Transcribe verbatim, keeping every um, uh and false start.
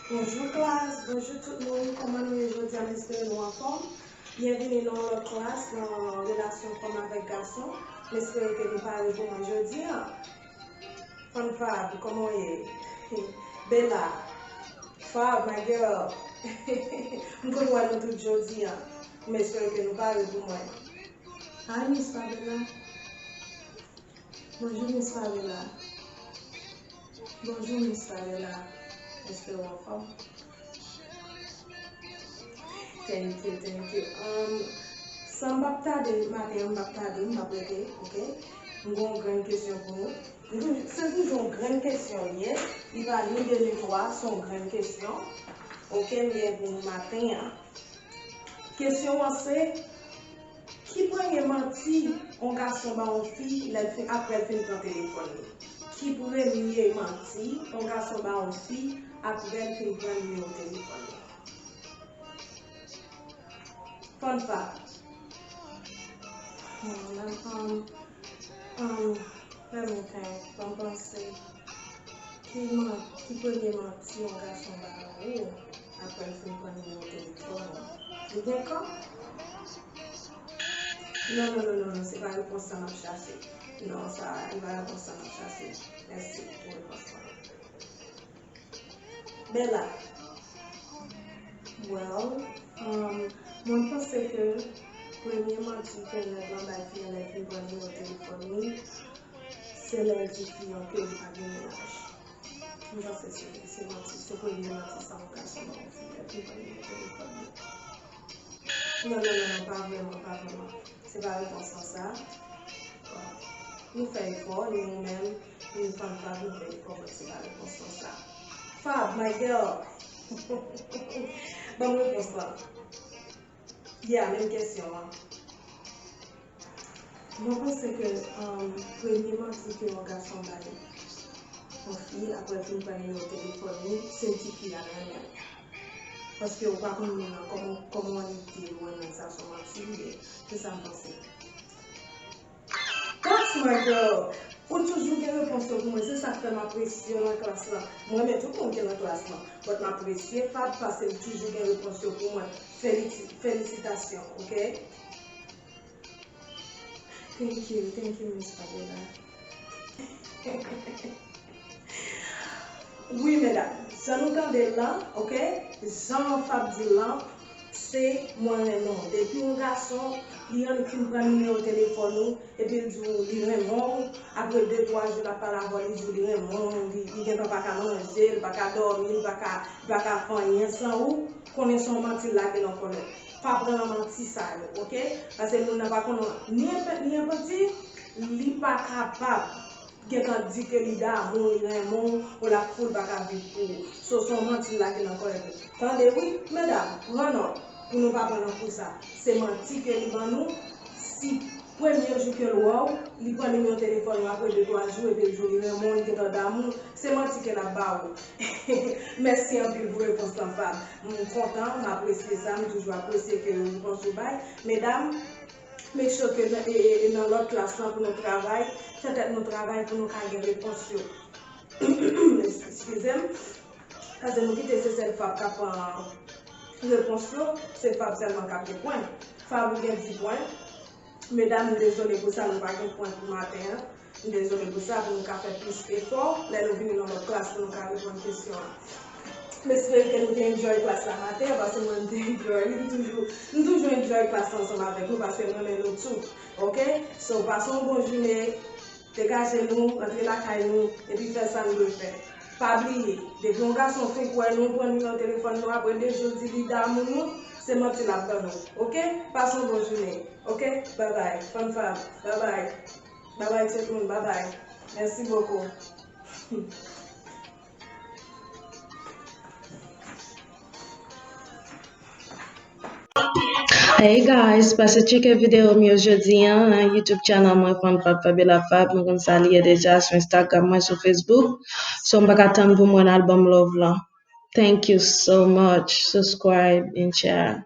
Bonjou klas, bonjou tout moun, kòman nou ye jodi a? M espere nou anfòm. Byenvini nan yon lòt klas nan relasyon fanm avèk gason. M espere ke nou pare pou mwen jodi a. Fanfab, kòman w ye? Bella, Fab, my girl. M konn wè nou tout jodi a. M espere ke nou pare pou mwen. Hi, Miss Fabiola. Bonjou, Miss Fabiola. Bonjou, Miss Fabiola. Èske w anfòm? Thank you, thank you. Um, san m p ap tade, maten an, m p ap tade, m p ap rete, oke? M gen yon grenn kesyon pou nou. M tou-, se toujou yon grenn kesyon l ye. Li pa ni de ni twa, se yon grenn kesyon. Oke, m gen pou nou maten an. Kesyon an se, ki premye manti yon gason ba yon fi lè l fin, apre l fin pran telefòn li? Ki premye manti yon gason ba yon fi apre l fin pran nimewo telefòn li? Fanfab. Hmm, um, um, let me think. Ban m panse. Ki man-, ki premye manti yon gason ba ou apre l fin pran nimewo telefòn ou? Li gen kò? Non, non, non, non, non, se pa repons sa m ap chache. Non, sa, li pa repons sa m ap chache. Mèsi pou repons la. Bella. Well, um, mwen panse ke premye manti ke nèg lan bay fi an lè l fin pran nimewo telefòn li, se lè l di fi an ke li pa gen mennaj. Mwen panse se, se manti, se premye manti sa yon gason bay yon fi lè l fin pran nimewo telefòn li. Non, non, non, non, pa vrèman, pa vrèman. Se pa repons lan sa. Bon. Nou fè efò, ni nou menm, ni Fanfab, nou fè efò, men se pa repons lan sa. Fab, my girl. Ban m repons lan. Yeah, menm kesyon an. Mwen panse ke, um, premye manti ke yon gason bay yon fi apre l fin pran nimewo telefòn li, se l di fi a renmen l. Paske ou pa konn moun nan, kòman, kòman li te renmen l, sa se yon manti li ye. Se sa m panse. That's my girl. Ou toujou gen repons yo pou mwen. Se sa k fè m apresye w nan klas lan. Mwen renmen tout moun ki nan klas lan. But m apresye Fab paske l toujou gen repons yo pou mwen. Felisi-, felisitasyon, oke? Thank you, thank you, Miss Fabiola. Wi, medam, jan nou tande l lan, oke? Jan Fab di l lan, se mwen renmen w. Depi yon gason, li annik fin pran nimewo telefòn ou, epi l di w li renmen w, apre de, twa jou l ap pale avè w, li di w li renmen w, li, li gentan pa ka manje, li pa ka dòmi, li pa ka, li pa ka fè anyen san ou, konnen se yon manti l lage nan kò l. Pa pran nan manti sa yo, oke? Paske moun nan pa konnen ni enpe-, ni enpenti, li pa kapab gentan di ke li damou, li renmen w, ou l ap fou, l pa ka viv pou ou. So, se yon manti l lage nan kò l. Tande wi, medam, pran nòt, pou nou pa pran nan kou sa. Se manti ke li ban nou, si premye jou ke l wè w, li pran nimewo telefòn ou apre de, twa jou, epi l di w li renmen w, li gentan damou, se manti ke l ap ba ou. Mèsi anpil pou repons lan, Fab. M kontan, m apresye sa, m toujou apresye ke repons ou bay. Medam, make sure ke nan, e, e, e nan lòt klas lan pou nou travay, fè tèt nou travay pou nou ka gen repons yo. Eskize m. Paske nou kite se sèl Fab k ap pran repons yo, se Fab sèlman k ap gen pwen. Fab ou gen dis pwen. Medam, m dezole pou sa, nou pa gen pwen pou maten an. M dezole pou sa, pou nou ka fè plis efò lè nou vini nan lòt klas pou nou ka reponn kesyon an. M espere ke nou te enjoy klas la maten an, paske mwen m te enjoy li. M toujou, m toujou enjoy klas la ansanm avèk nou, paske m renmen nou tou. Oke? So, pase yon bon jounen, degaje nou, rantre lakay nou, epi fè sa n dwe fè. Pa bliye, depi yon gason fenk wè nou, pran nimewo telefòn nou, apre de jou, l di li damou nou, se manti l ap ban nou. Oke? Pase yon bon jounen. Oke? Babay. Fanfab. Babay. Babay tout moun. Babay. Merci beaucoup. Hey guys, pase tcheke videyo m yo jodi an nan YouTube channel mwen, Fann Fab Fabiola Fab. Mwen konn sa l ye deja, sou Instagram mwen, sou Facebook. So m pa ka tann pou m wè album Love lan. Thank you so much. Subscribe and share.